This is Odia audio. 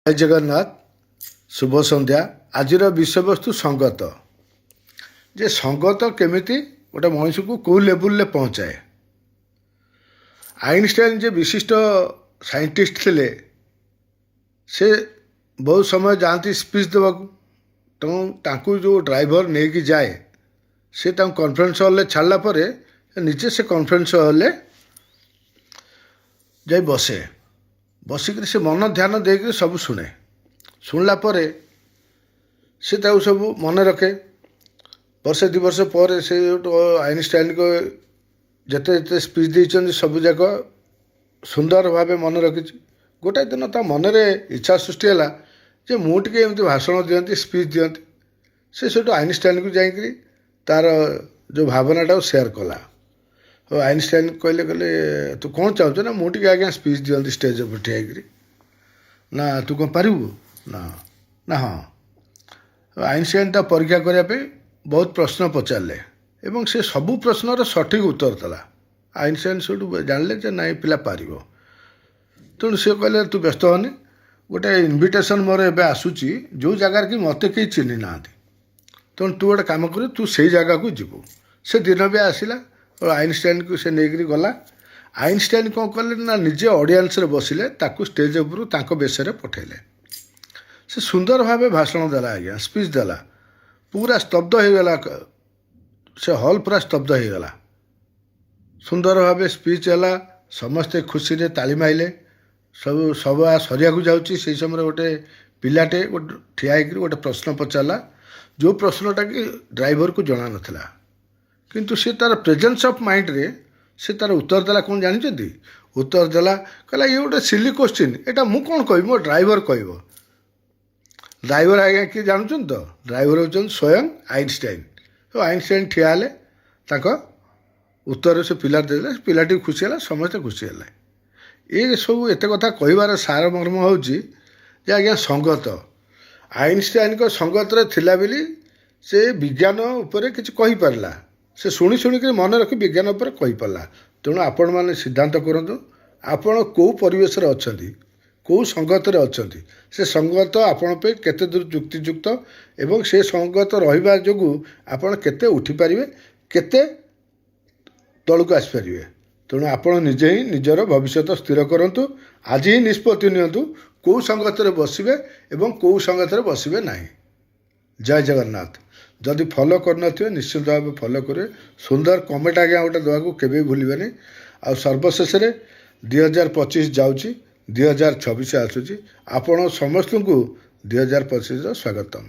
ଜୟ ଜଗନ୍ନାଥ, ଶୁଭ ସନ୍ଧ୍ୟା। ଆଜିର ବିଷୟବସ୍ତୁ ସଙ୍ଗତ, ଯେ ସଙ୍ଗତ କେମିତି ଗୋଟେ ମଣିଷକୁ କେଉଁ ଲେବୁଲରେ ପହଞ୍ଚାଏ। ଆଇନଷ୍ଟାଇନ୍ ଯେ ବିଶିଷ୍ଟ ସାଇଣ୍ଟିଷ୍ଟ ଥିଲେ, ସେ ବହୁତ ସମୟ ଯାଆନ୍ତି ସ୍ପିଚ୍ ଦେବାକୁ। ତେଣୁ ତାଙ୍କୁ ଯେଉଁ ଡ୍ରାଇଭର ନେଇକି ଯାଏ, ସେ ତାଙ୍କୁ କନଫରେନ୍ସ ହଲ୍ରେ ଛାଡ଼ିଲା ପରେ ନିଜେ ସେ କନଫରେନ୍ସ ହଲ୍ରେ ଯାଇ ବସେ। ବସିକିରି ସେ ମନ ଧ୍ୟାନ ଦେଇକରି ସବୁ ଶୁଣେ। ଶୁଣିଲା ପରେ ସେ ତାକୁ ସବୁ ମନେ ରଖେ। ବର୍ଷେ 2 ବର୍ଷ ପରେ ସେ ଆଇନଷ୍ଟାଇନଙ୍କ ଯେତେ ଯେତେ ସ୍ପିଚ୍ ଦେଇଛନ୍ତି, ସବୁଯାକ ସୁନ୍ଦର ଭାବେ ମନେ ରଖିଛି। ଗୋଟାଏ ଦିନ ତା ମନରେ ଇଚ୍ଛା ସୃଷ୍ଟି ହେଲା ଯେ ମୁଁ ଟିକେ ଏମିତି ଭାଷଣ ଦିଅନ୍ତି, ସ୍ପିଚ୍ ଦିଅନ୍ତି। ସେ ସେଇଠୁ ଆଇନଷ୍ଟାଇନକୁ ଯାଇକରି ତାର ଯେଉଁ ଭାବନାଟାକୁ ସେୟାର କଲା। ଆଉ ଆଇନଷ୍ଟାଇନ କହିଲେ, "ତୁ କ'ଣ ଚାହୁଁଛୁ?" ନା, "ମୁଁ ଟିକେ ଆଜ୍ଞା ସ୍ପିଚ୍ ଦିଅନ୍ତି ଷ୍ଟେଜ୍ ଉପରେ ଠିଆ ହେଇକରି।" ନା, "ତୁ କ'ଣ ପାରିବୁ?" ନା ନା ହଁ। ଆଇନଷ୍ଟାଇନ ତା ପରୀକ୍ଷା କରିବା ପାଇଁ ବହୁତ ପ୍ରଶ୍ନ ପଚାରିଲେ ଏବଂ ସେ ସବୁ ପ୍ରଶ୍ନର ସଠିକ୍ ଉତ୍ତର ଦେଲା। ଆଇନଷ୍ଟାଇନ ସେଇଠୁ ଜାଣିଲେ ଯେ ନାଇଁ, ପିଲା ପାରିବ। ତେଣୁ ସେ କହିଲେ, "ତୁ ବ୍ୟସ୍ତ ହନି, ଗୋଟେ ଇନଭିଟେସନ୍ ମୋର ଏବେ ଆସୁଛି, ଯେଉଁ ଜାଗାରେ କି ମୋତେ କେହି ଚିହ୍ନି ନାହାନ୍ତି। ତେଣୁ ତୁ ଗୋଟେ କାମ କରିବୁ, ତୁ ସେଇ ଜାଗାକୁ ଯିବୁ।" ସେ ଦିନ ବି ଆସିଲା। ଆଇନଷ୍ଟାଇନକୁ ସେ ନେଇକରି ଗଲା। ଆଇନଷ୍ଟାଇନ କ'ଣ କଲେ ନା, ନିଜେ ଅଡ଼ିଏନ୍ସରେ ବସିଲେ, ତାକୁ ଷ୍ଟେଜ୍ ଉପରୁ ତାଙ୍କ ବେଶରେ ପଠାଇଲେ। ସେ ସୁନ୍ଦର ଭାବେ ଭାଷଣ ଦେଲା ଆଜ୍ଞା, ସ୍ପିଚ୍ ଦେଲା। ପୁରା ସ୍ତବ୍ଧ ହେଇଗଲା ସେ ହଲ୍, ପୁରା ସ୍ତବ୍ଧ ହେଇଗଲା। ସୁନ୍ଦର ଭାବେ ସ୍ପିଚ୍ ହେଲା, ସମସ୍ତେ ଖୁସିରେ ତାଳି ମାଇଲେ। ସବୁ ସଭା ସରିବାକୁ ଯାଉଛି, ସେଇ ସମୟରେ ଗୋଟେ ପିଲାଟେ ଗୋଟେ ଠିଆ ହେଇକରି ଗୋଟେ ପ୍ରଶ୍ନ ପଚାରିଲା, ଯେଉଁ ପ୍ରଶ୍ନଟା କି ଡ୍ରାଇଭରକୁ ଜଣା ନଥିଲା। କିନ୍ତୁ ସେ ତାର ପ୍ରେଜେନ୍ସ ଅଫ୍ ମାଇଣ୍ଡରେ ସେ ତାର ଉତ୍ତର ଦେଲା। କ'ଣ ଜାଣିଛନ୍ତି ଉତ୍ତର ଦେଲା? କହିଲା, "ଇଏ ଗୋଟେ ସିଲି କୋଶ୍ଚିନ୍, ଏଇଟା ମୁଁ କ'ଣ କହିବି? ମୋ ଡ୍ରାଇଭର କହିବ।" ଡ୍ରାଇଭର ଆଜ୍ଞା କିଏ ଜାଣୁଛନ୍ତି ତ? ଡ୍ରାଇଭର ହେଉଛନ୍ତି ସ୍ୱୟଂ ଆଇନଷ୍ଟାଇନ୍। ତ ଆଇନଷ୍ଟାଇନ୍ ଠିଆ ହେଲେ, ତାଙ୍କ ଉତ୍ତର ସେ ପିଲା ଦେଲେ, ସେ ପିଲାଟି ଖୁସି ହେଲା, ସମସ୍ତେ ଖୁସି ହେଲେ। ଏ ସବୁ ଏତେ କଥା କହିବାର ସାର ମର୍ମ ହେଉଛି ଯେ ଆଜ୍ଞା ସଙ୍ଗତ, ଆଇନଷ୍ଟାଇନଙ୍କ ସଙ୍ଗତରେ ଥିଲା ବୋଲି ସେ ବିଜ୍ଞାନ ଉପରେ କିଛି କହିପାରିଲା। ସେ ଶୁଣି ଶୁଣିକରି ମନେ ରଖି ବିଜ୍ଞାନ ଉପରେ କହିପାରିଲା। ତେଣୁ ଆପଣମାନେ ସିଦ୍ଧାନ୍ତ କରନ୍ତୁ, ଆପଣ କେଉଁ ପରିବେଶରେ ଅଛନ୍ତି, କେଉଁ ସଙ୍ଗତରେ ଅଛନ୍ତି, ସେ ସଙ୍ଗତ ଆପଣଙ୍କ ପାଇଁ କେତେ ଦୂର ଯୁକ୍ତିଯୁକ୍ତ ଏବଂ ସେ ସଙ୍ଗତ ରହିବା ଯୋଗୁଁ ଆପଣ କେତେ ଉଠିପାରିବେ, କେତେ ତଳକୁ ଆସିପାରିବେ। ତେଣୁ ଆପଣ ନିଜେ ହିଁ ନିଜର ଭବିଷ୍ୟତ ସ୍ଥିର କରନ୍ତୁ। ଆଜି ହିଁ ନିଷ୍ପତ୍ତି ନିଅନ୍ତୁ, କେଉଁ ସଙ୍ଗତରେ ବସିବେ ଏବଂ କେଉଁ ସଙ୍ଗତରେ ବସିବେ ନାହିଁ। ଜୟ ଜଗନ୍ନାଥ। ଯଦି ଫଲୋ କରିନଥିବେ, ନିଶ୍ଚିତ ଭାବେ ଫଲୋ କରିବେ। ସୁନ୍ଦର କମେଣ୍ଟ ଆଜ୍ଞା ଗୋଟେ ଦେବାକୁ କେବେ ବି ଭୁଲିବେନି। ଆଉ ସର୍ବଶେଷରେ 2025 ଯାଉଛି, 2026 ଆସୁଛି। ଆପଣ ସମସ୍ତଙ୍କୁ 2025ର ସ୍ୱାଗତମ।